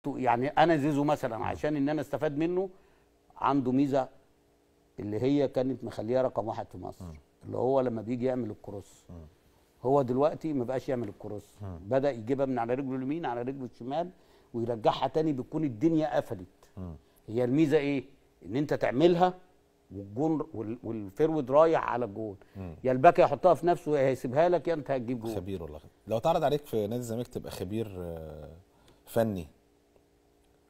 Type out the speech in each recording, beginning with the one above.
يعني انا زيزو مثلا عشان ان انا استفاد منه، عنده ميزة اللي هي كانت مخليها رقم 1 في مصر، اللي هو لما بيجي يعمل ال cross. هو دلوقتي ما بقاش يعمل ال cross، بدا يجيبها من على رجله اليمين على رجله الشمال ويرجعها تاني، بتكون الدنيا قفلت. هي الميزة ايه؟ ان انت تعملها والجون وال forward رايح على الجون، يا الباك يحطها في نفسه يا هيسيبها لك يا انت هتجيب جون. خبير والله. لو اتعرض عليك في نادي الزمالك تبقى خبير فني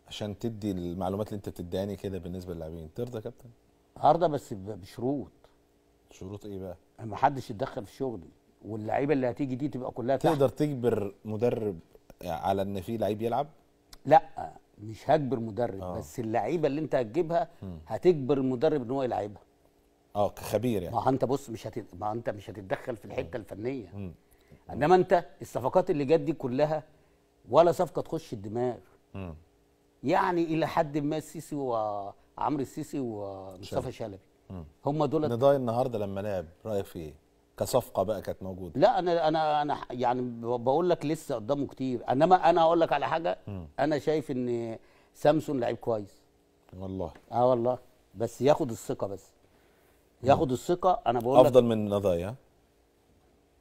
عشان تدي المعلومات اللي انت بتديهاني كده بالنسبة للاعبين، ترضى يا كابتن؟ هرضى بس بشروط. شروط ايه بقى؟ ما حدش يتدخل في شغلي، واللعيبة اللي هتيجي دي تبقى كلها تحت. تقدر تجبر مدرب على ان في لعيب يلعب؟ لا مش هجبر مدرب، بس اللعيبة اللي انت هتجيبها هتجبر المدرب ان هو يلعبها. كخبير يعني. ما انت بص مش ما انت مش هتتدخل في الحتة الفنية. انما انت الصفقات اللي جت دي كلها ولا صفقة تخش الدماغ. يعني الى حد ما السيسي وعمرو السيسي ومصطفى شلبي هم دول. نضاي النهارده لما لعب رايك في ايه؟ كصفقه بقى كانت موجودة. لا انا يعني بقول لك لسه قدامه كتير، انما انا هقول لك على حاجة. انا شايف ان سامسون لعيب كويس والله. والله، بس ياخد الثقة، بس ياخد الثقة. انا بقول لك افضل من نضاي. ها؟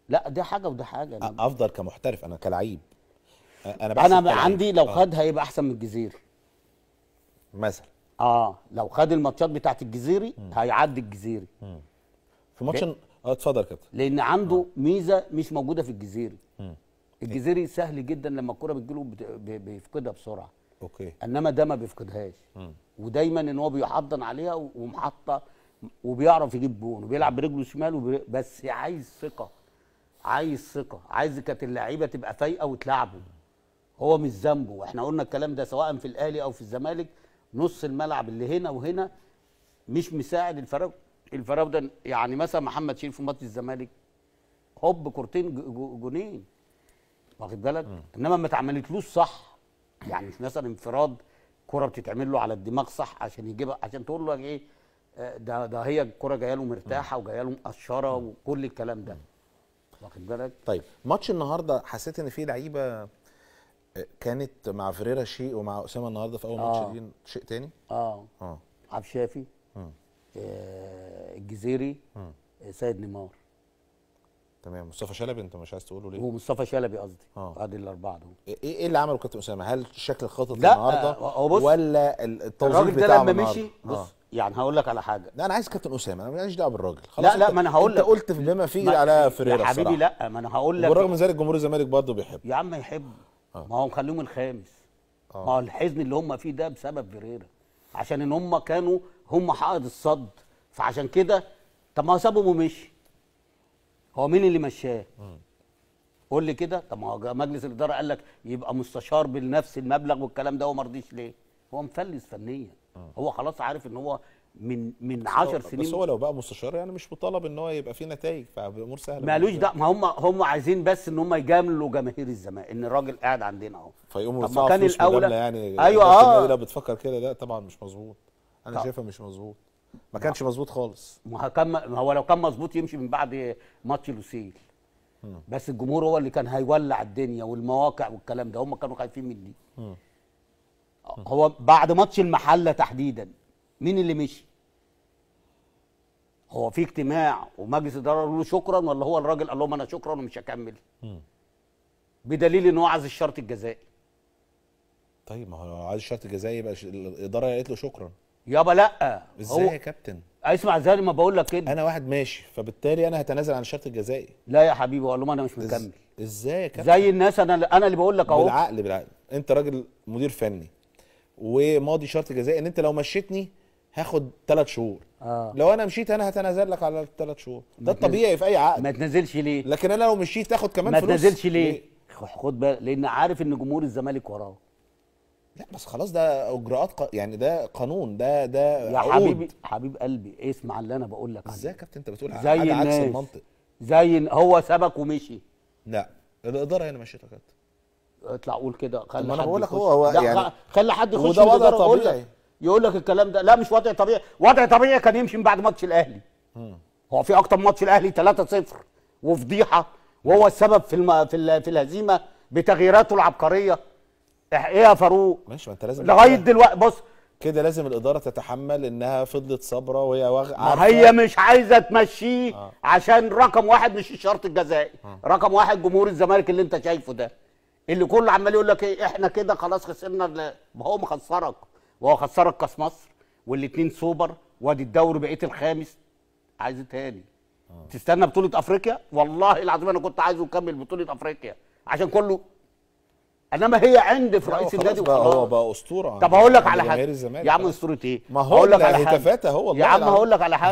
لا ده حاجة وده حاجة. أنا افضل كمحترف، انا كلعيب انا عندي لو خدها هيبقى احسن من الجزيري مثلا. لو خد الماتشات بتاعت الجزيري هيعدي الجزيري في ماتش. اتفضل يا كابتن. لان عنده ميزة مش موجودة في الجزيري. الجزيري سهل جدا لما الكره بتجيله بيفقدها بسرعة. okay. انما ده ما بيفقدهاش، ودايما ان هو بيحضن عليها ومحطه، وبيعرف يجيب جون وبيلعب برجله الشمال بس عايز ثقة، عايز ثقة، عايز كانت اللعيبة تبقى فايقه وتلعبه. هو مش ذنبه، واحنا قلنا الكلام ده سواء في الاهلي او في الزمالك. نص الملعب اللي هنا وهنا مش مساعد الفراغ. الفراغ ده يعني مثلا محمد شريف في ماتش الزمالك هوب كورتين جونين، واخد بالك؟ انما ما اتعملتلوش صح، يعني مش مثلا انفراد كرة بتتعمل له على الدماغ صح عشان يجيبها، عشان تقول له ايه ده هي الكرة جاية له مرتاحة وجاية له مقشره وكل الكلام ده، واخد بالك؟ طيب ماتش النهارده حسيت ان في لعيبة كانت مع فريرا شيء ومع اسامة النهارده في اول ماتش دي شيء تاني؟ عبد الشافي، الجزيري، سيد نيمار. تمام. مصطفى شلبي انت مش عايز تقوله ليه؟ هو مصطفى شلبي قصدي. ادي الاربعة دول. ايه اللي عمله كابتن اسامة؟ هل شكل الخطط النهارده ولا التوظيف بتاعه الراجل ده لما مشي؟ بص يعني هقول لك على حاجة. لا انا عايز كابتن اسامة، انا ماليش دعوه بالراجل خلاص. لا لا ما انا هقول لك، انت قلت بما فيه على فريرا يا حبيبي. لا ما انا هقول لك، وبالرغم من ذلك جمهور الزمالك برضه بيحب. يا عم يحب، ما هو مخليهم الخامس. ما هو الحزن اللي هم فيه ده بسبب فيريرا، عشان ان هم كانوا هم حائط الصد، فعشان كده. طب ما هو سابهم ومشي، هو مين اللي مشاه؟ قول لي كده. طب ما هو مجلس الادارة قال لك يبقى مستشار بنفس المبلغ والكلام ده، هو ما رضيش ليه؟ هو مفلس فنيا. هو خلاص عارف ان هو من 10 سنين. بس هو لو بقى مستشار يعني مش مطالب ان هو يبقى فيه نتائج، فالامور سهلة. مالوش ده، ما هم عايزين بس ان هم يجاملوا جماهير الزمالك ان الراجل قاعد عندنا اهو، فيقوموا يدفعوا فلوس مجاملة يعني. ايوه لو بتفكر كده ده طبعا مش مظبوط. انا شايفها مش مظبوط، ما كانش مظبوط خالص. ما هو لو كان مظبوط يمشي من بعد ماتش لوسيل. بس الجمهور هو اللي كان هيولع الدنيا والمواقع والكلام ده، هم كانوا خايفين من دي. هو بعد ماتش المحلة تحديدا مين اللي مشي؟ هو في اجتماع ومجلس ادارة قالوا له شكرا، ولا هو الراجل قال لهم انا شكرا ومش هكمل؟ بدليل ان هو عايز الشرط الجزائي. طيب ما هو عايز الشرط الجزائي يبقى الادارة قالت له شكرا. يابا لا، ازاي يا كابتن؟ اسمع زي ما بقول لك كده، انا واحد ماشي فبالتالي انا هتنازل عن الشرط الجزائي. لا يا حبيبي، اقول لهم انا مش مكمل. ازاي يا كابتن؟ زي الناس، انا اللي بقول لك اهو. بالعقل بالعقل، انت راجل مدير فني وماضي شرط جزائي ان انت لو مشيتني هاخد 3 شهور. لو انا مشيت انا هتنازل لك على ال3 شهور، ده الطبيعي في اي عقد. ما تنزلش ليه؟ لكن انا لو مشيت تاخد كمان فلوس. ما تنزلش ليه؟ خد بالك، لان عارف ان جمهور الزمالك وراه. لا بس خلاص ده اجراءات يعني ده قانون، ده يا حبيبي، حبيب قلبي اسمع اللي انا بقول لك عليه. ازاي يا كابتن انت بتقول حاجة عكس المنطق؟ زي هو سبك ومشي. لا الادارة هي اللي مشيتها يا كابتن. اطلع قول كده، خلي حد. انا بقول لك هو يعني خلي حد يخش وده وضع طبيعي يقول لك الكلام ده. لا مش وضع طبيعي، وضع طبيعي كان يمشي من بعد ماتش الاهلي. هو في اكتر ماتش الاهلي 3-0 وفضيحه، وهو السبب في في الهزيمة بتغييراته العبقرية. ايه يا فاروق؟ ماشي، ما انت لازم لغاية دلوقتي بص كده لازم الادارة تتحمل انها فضلت صابره وهي عارفه هي مش عايزه تمشيه. عشان رقم واحد مش الشرط الجزائي، رقم واحد جمهور الزمالك اللي انت شايفه ده، اللي كله عمال يقول لك ايه احنا كده خلاص خسرنا. ما هو مخسرك، وهو خسرك كاس مصر والاثنين سوبر وادي الدوري بقيت الخامس، عايز تاني تستنى بطوله افريقيا؟ والله العظيم انا كنت عايزه يكمل بطوله افريقيا عشان كله، انما هي عند في رئيس النادي وخلاص، هو بقى اسطورة. طب هقول لك على حاجة يا عم، اسطورة ايه؟ ما هو هقول لك على حاجة، هو يا عم هقول لك على حاجة.